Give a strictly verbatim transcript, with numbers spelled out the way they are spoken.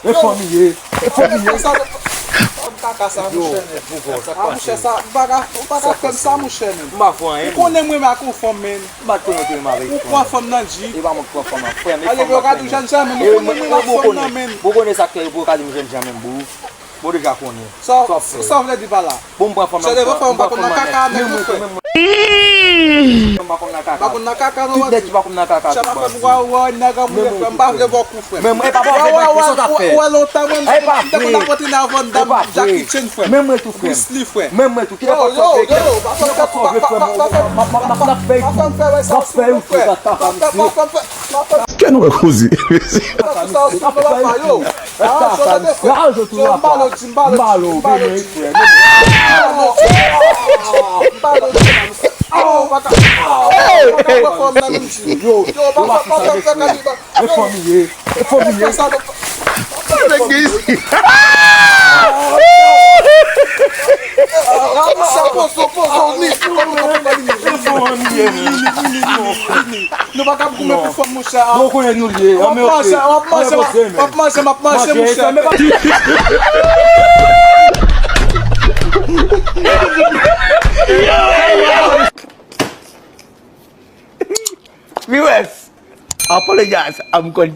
E fanmi ye. E fanmi ye. Sa, sa, sa, kaka sa, monchè, men. Ah, monchè, sa, ou pa ka, ou pa ka fè m sa, monchè, men. M pa fè anyen. Ou konnen mwen renmen ak yon fanm, men. M pa konnen te renmen avèk fanm. Ou pran fanm nan, G. E pa mwen k pran fanm nan, frè m, e fanm nan, frè m. Ou ka di w jènjan, men ou konnen mwen renmen ak fanm nan, men. Ou konnen sa k fè yo pral di m jènjan, men, bro. Bon, deja konnen. Sa, sa w vle di pa la? Bon, m pran fanm nan, m pran fanm nan. Sa devan fanm, m pa konn nan kaka, nèg, non, frè. M pa konn nan kaka. M pa konn nan kaka, non. Tout nèg ki pa konn nan kaka, tout bandi. Sa pa fè pou wè, wè, nèg an mouye, frè. M pa vle vè w kou, frè. Men, men, e pa vwa, e pa vwa, sa w ta fè. Ou wè lontan, mwen, m te konn ap antrene avè dam Jackie Chan, frè. Men mwen tou, frè. Bruce Lee, frè. Men mwen tou. Kite pa fè, frè. Kite pa fè, frè. M ap, m ap, m ap fè, m ap fè ou tou, frè. Kè nou wè koze. Sa, sa, sa, sa, yo. Ah, so, tande, frè. Yo, m ba l, yo, m ba l, yo, m ba l, yo, m ba l, yo. M ba l, yo, m ba l, yo. Yo, pa ka, pa ka wè fanm nan menm ti. Yo, pa, pa, pa, pa, pa, pa, e fanmi ye, e fanmi ye. Sa, sa, pozo, pozo, ni. E fanmi ye, ni, ni, ni, ni, ni, ni. Nou pa ka goumen pou fanm, monchè. Bon, konnen nou l ye. W ap manje, w ap manje, w ap manje, m ap manje, monchè. Viewers, apologize, I'm going